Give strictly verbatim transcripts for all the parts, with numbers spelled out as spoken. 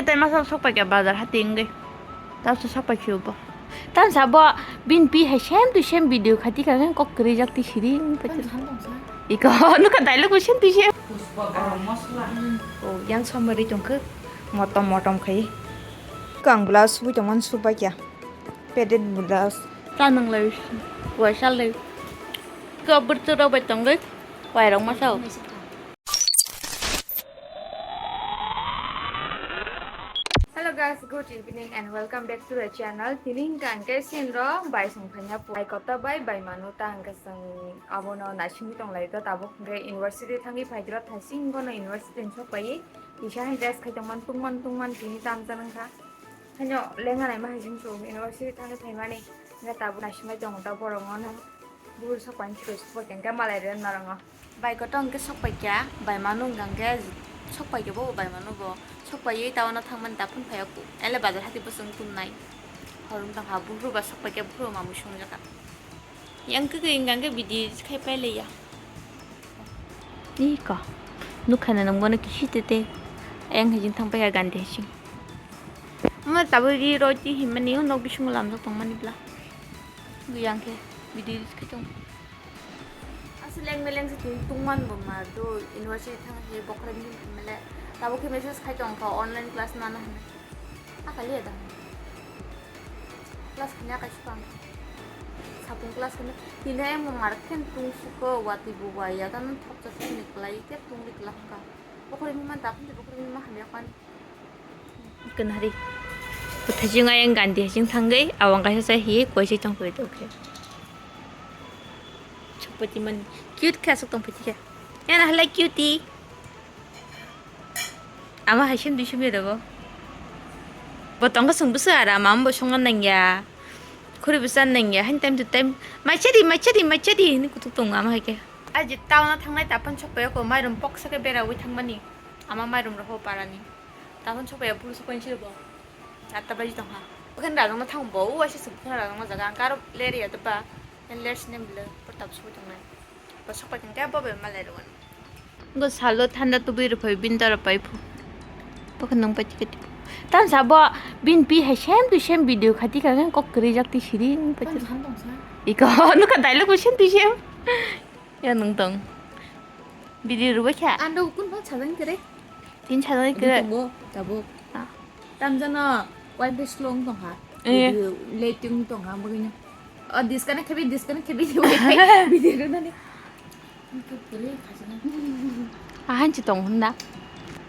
Tai masa sok pai kha bazar hati wngwi. Tamo sok pai khe bo. Tamo sa bo bin pi hai same to same video khati kha kok kwrwi jak ti siri wngwi pai. Tamo sa tong sa. Iko nukha dialogue bo same to same. Pushpa garam masala. Oh, yang somari tongkhe motom motom khai. Kang blouse subui tongmani subai kya. Padded blouse. Ta nang lai. Waisa lai. Ko burtu rok bai tongwi. Wairok masa. Hello guys, good evening and welcome back to the channel. Tini hingka hingke sinro bai song phanya pu. Bai kota bai bai manu ta hingke song abono naisingwi tong lai ta tabuk hingke university thangwi phai tiro thaising bono university ni sok pai. Kisa hai dress khai tongman tungman tungman tini tam janang kha. Hanyo lenga nai ma hai sing song university thangwi phai mani. Hingke tabuk naisingwi tong ta borok no. Buru sok pai khe sok pai khe malai re narango. Bai koto hingke sok pai kya, bai manu hingka hingke sok pai khe bo bai manu bo. Sok pai ye tao no thang mani daphun phai o ku. Ele bazar hati bosong tum nai. Hor wng tong kha buru ba sok pai khe buru mamui song jaka. Yang khe hingka hingke bidi khai pai le ya. Ni ka. Nukha na nang bono kisi tete. Ayang hajing thang pai ya gandhi hajing. Ama tabuk ri roti himani o nok bisingo lamjak tongmani bla. Yang khe video use khe tong. Aswk leng beleng se tini tungman bo ma do university thang se bokhorok ni mele tabuk khe message khai tong kha online class mano hinwi. Akali ya da. Class khini akai sukang. Sapung class khini tini ayang bo mar khe tung sukho watwi bo wai ya tamo thopsa sukni kwlai khe tungli kwlak kha. Bokhorok ni ma daphun de bokhorok ni ma hamya khan. Kenari. Kuthajing ayang gandhi hajing thangwi awang kaisa sa hi koi se tong koi tong khe. Chukpati man cute kha sok tong pati kha. Yana halai cutie. Ama hai sendui sumya rogo. Bo tong kha sung bwswk ara mam bo songna nangya. Khuri bwsa nangya hain time to time. Maichari maichari maichari hini kutuk tongo ama hai khe. Aji town o thangnai tapan sok pai ko mairum poksa khe bera wi thangmani. Ama mairum roho parani. Tabon sok ya buru sok painsi bo. Atta baji tong ha. Bukan rajang na thang bo, u aisa suk bukan rajang na jaga ang karo ler ya teba. En ler sinem le, por tab sok tong nai. Bo sok pakin ka bo be malai ro. Go salo thanda tu bui ro phai bin dara pai phu. Bukan nang pai tiket. Tan sa bo bin pi hai same to same video khati ka kok kri jak ti siri pai. Pan san tong sa. Iko nukha dialogue bo same to same. Ya nung tong. Video rubai kha. Ando kun phal chajang kere. Tin chajang kere. Tongo tabuk. Ah. Tamjano wifi slow wng tongkha. Eh. Video late wng tongkha bagwino. O disconnect khebi disconnect khebi wifi video rwnani. Ahan chi tong hwnda.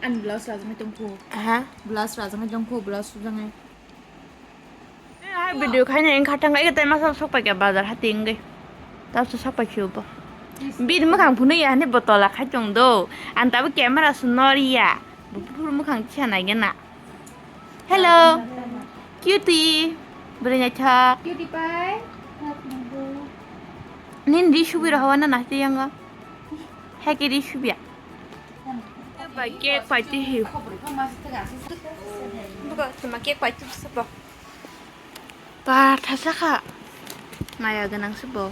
An blouse rajangwi tongkhu. Aha. Blouse rajangwi tongkhu blouse sujangai. Hai video khaina wngkha thangkha ego tai masa sok pai kha bazar hati wngwi. Tamo sok pai khe bo. Bini mwkhang phunuk ya hani botola khai tong do. Ang tabuk camera se nori ya. Buphuru mwkhang tisa nai gana. Hello. Cutie. Bwrwi naithok. Cutie pie. Nini ri subui rw hawa na nahte yango. Hai khe ri subya. Bai cake pai twi hi. Buka tuma cake pai twi sabo. Par thasa kha. Maya gwnang sabo.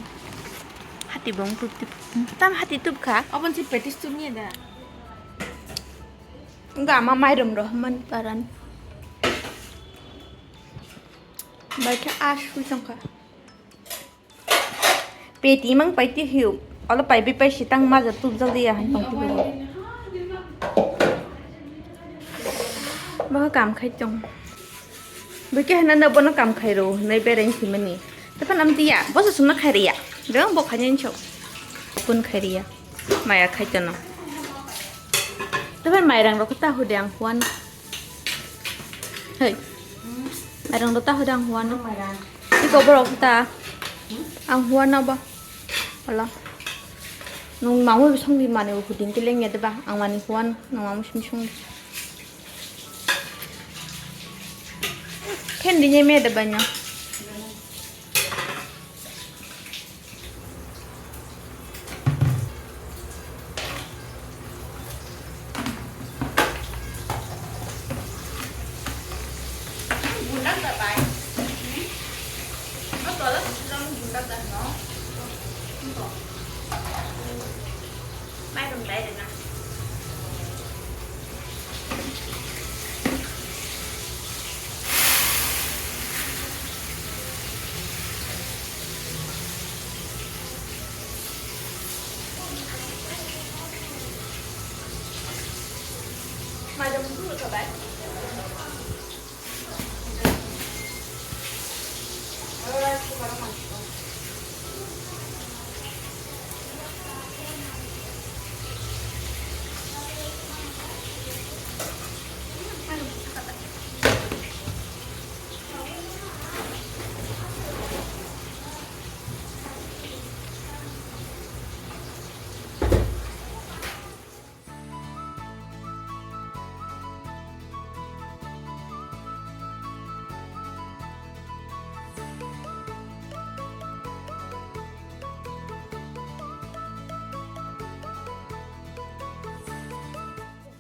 Hati bong tup tip. Tam hati tup kha. Abon si petis tup ni da. Ga ma mairum ro man paran. Bai khe a sui tong kha. Peti mang pai ti hiu. Olo pai bi pai sitang maja tubjak dia han tong tibu. Bo kam khai tong. Bo ke hana na bono kam khai ro, nai bereng simani. Tepan am dia, bo se sumna khai riya. Dong bo khai nyen chok. Kun khai riya. Maya khai tono. Tepan mairang ro kata hudang huan. Hei. Mairang do ta hodang huan. Mairang. Iko borok ta. Ang huan na ba. Ala. Nung mamu bisong di mane huding kileng ya deba. Ang mani huan nung mamu sum sung. Ken di nyeme deba nya.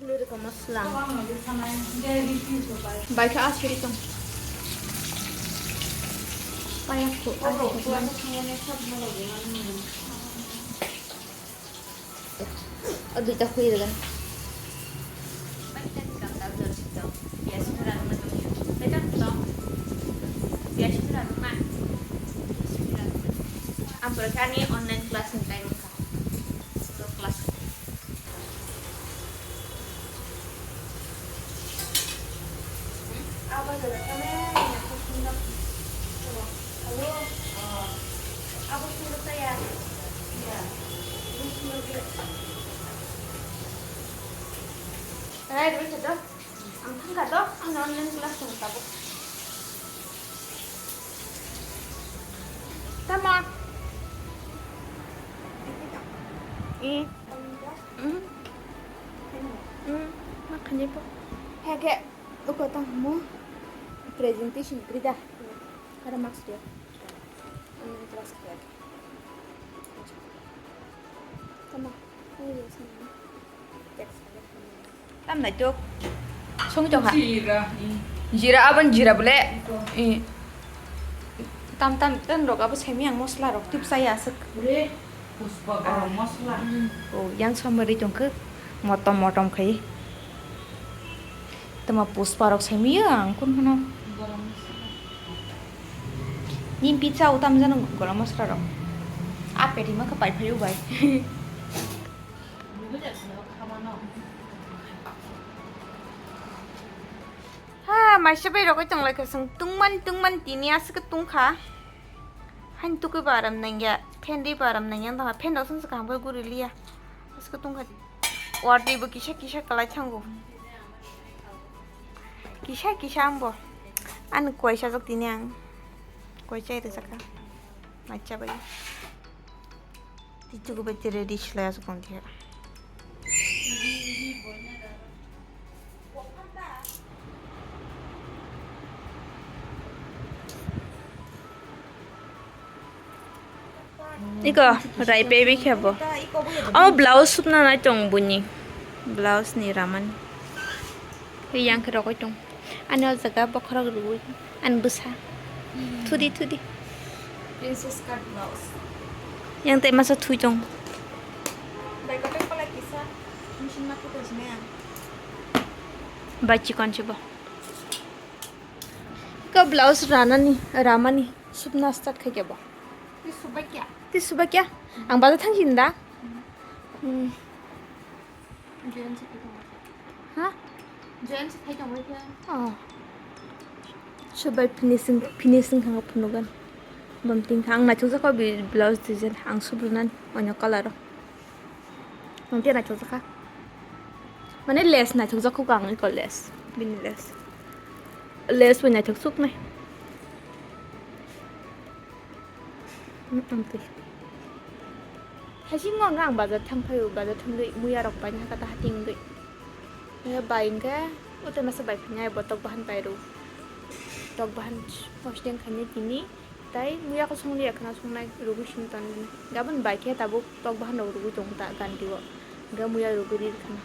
Lurika masala. Bai kha asiri tong. Payak ko asiri tong. O duita khui rwgani. Ang pura kani online class ni time kha. Class. Rai, rai, rai. Ang thangkha to, ang online class tong tabuk. Tamo? Eh. Hmm. Hmm. Ma khani po. Hege, uko tamo. Presentation krida. Kada marks dia. Online class krida. Tamo. Ini dia sini. Text. Tam naitok. Song tong ha. Jira, i. Jira, abon jira bole. Ito. I. Tam tam ten rok abo semi ang mosla rok tip saya aswk. Ure, puspa garam masala. Oh, yang somari tongkhe motom motom khai. Tama puspa rok semi ang kun hono. Garam masala. Ni pizza utam jano garam masala rok. Apet hima khe pai phayu bai. Ha, maisa bai rogwi tong lai kha chwng tungmani tungmani tini aswk tungkha. Hain tukui ba aram nangya, fan ri ba aram nangya, tongkha fan rok song se kaham khe guri liya. Aswk tungkha. Watwi bo kisa kisa kalai thango. Kisa kisa ang bo. Ani koi sajak tini ang. Koi chai rijak kha. Maisa bai. Tichugo bai tere ready slai aswk tong khe. Iko rai pebi khe bo. Amo blouse supna nai tong buni. Blouse ni ramani. Yang khe rogwi tong. Ani o jaga bokhorok rwgwi. Ani bwsa. Thudi, thudi. Princess cut blouse. Yang tei masa thui tong. Bai kotor pala kisa. Machine ma kuto jine ang. Bai chikon chibo. Ko blouse ranani, ramani. Supna start khai kebo. Tei subakya. Tei subakya. Ang bazar thang sin da. Hmm. Join se khai tongbai khe. Ha? Join se khai tongbai khe. Oh. Subai finishing, finishing hwnwi phunukgwn. Bumting kha ang naithokjak kha bi blouse design ang subrunani oino colour o. Ang tei naithokjak kha. Mane lace naithokjak kha ang iko lace. Bini lace. Lace bai naithok suknai. Amtwi. Haisingo hwnka ang bazar thang phaio, bazar thangwi muya rok paina hakha ta hating wngwi. Muya bai hwnkhe o tei masa bai phaiya bo tok bahan pairo. Tok bahan posting khainai tini tai muya khe songliya khwna songnai rwgwi simi tonwi. Gabon bai khe tabuk tok bahan rok rwgwi tongo ta ganti o. Hwnkhe muya rwgwi ri rwkha na.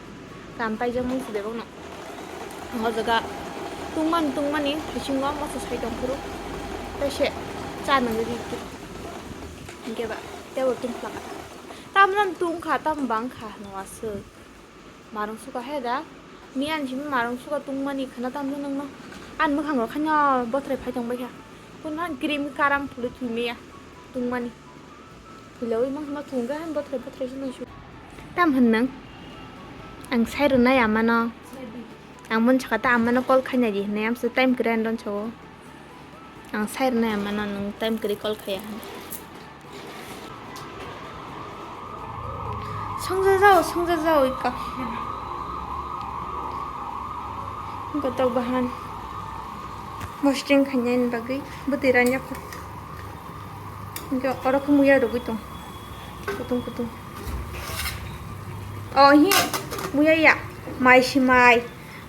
Kam paijak mung si bebak no. O jaga tungmani tungmani bisingo moso sai tong phuru. Tei se cha nangwi ri rwkha. Hwnkhe ba tei bo tungkha kha. Tam tam tungkha, tam bangkha hwnwi aswk. Marung suka he da. Mi ani simi marung suka tungmani khwna tam nung no. Ani mwkhang rok khaino bothrai phai tong bai kha. Kun han cream karang phulwi thwi maya tungmani. Phulawi mang ma thung ga han bothrai bothrai se nang su. Tam hwn nang? Ang sai rwnai ama no. Sai di. Ang mani saka ta amano call khaina di hinwi amsa time kwrwi ani ron sao. Ang sai rwnai amano nwng time kwrwi call khaiya. Songja jao, songja jao ika. Gotok bahan. Mosting khaina ni bagwi bwtwi ranya kho. Hingke oro khe muya rwgwi tong. Kutung kutung. Oh, hi muya ya. Mai si mai.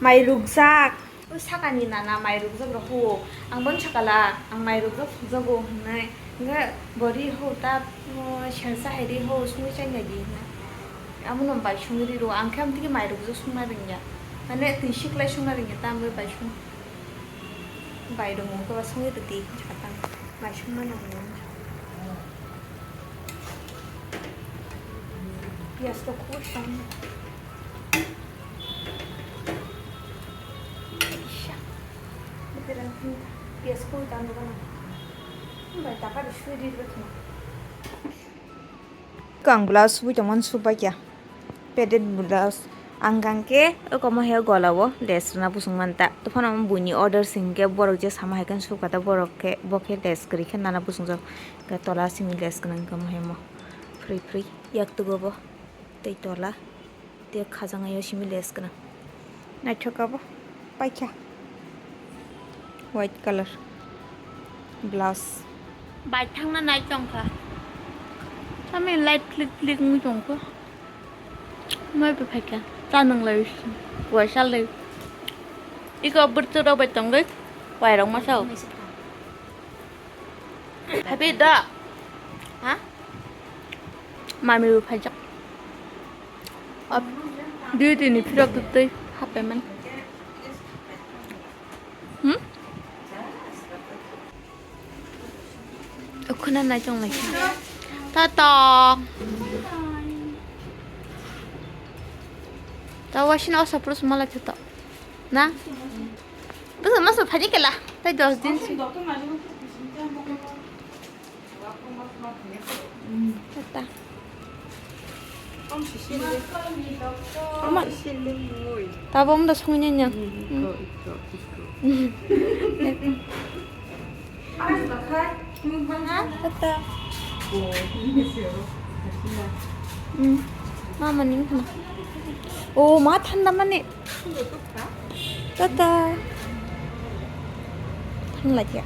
Mai rukjak. O sakani nana mai rukjak rok huo. Ang bon sakala, ang mai rukjak phukjago hwnwi. Hingke bori ho ta, oh, selsa hai ri ho sungwi chai nai di hwnwi. Amo no bai sungwi ri rwo. Ang khe amtwi khe mai rukjak sungna rwngya. Mane twi siklai sungna rwngya ta amtwi bai sung. Bai rwngmung khe ba sungwi rwdi sakang. Mai sungma nangmung. Piyas to khub sam. Piyas khub tam rwgana. Bai taka de sui di rwgana. Kang blouse subui tongmani subbai kya. Padded blouse. Ang kang khe o komo he gola o lace rwna busung manta. Tophano buini order sing khe borok je sama hai khe subkha ta borok khe bo khe lace kwrwi khe nana busung jak. Khe tola simi lace gwnang komo he mo. Free free. Yak tugo bo. Tei tola. Tei khajang ayo simi lace gwnang. Naithok abo. Paikha. White color. Blouse. Bai thangna nai tongkha. Tamo light flick flick wngwi tongkha. Mai bo phaikha. Cha nwnglai. Waisa lai. Iko bwrwtwi rok bai tongwi. Wairok masa o. Happy da. Ha? Mami bo phaijak. Duty ni phirok dutwi hapaiman. Hmm? Ukhuna nai tong lai. Tata. Ta wasin osa pros malai tata. Na? Bwsa masa phaji kela. Tai dos din. Tata. Ama. Tabo mda songnya nya. Tata. Mama ning khna. Oh, ma thanda mane. Tata. Thang lagi ya.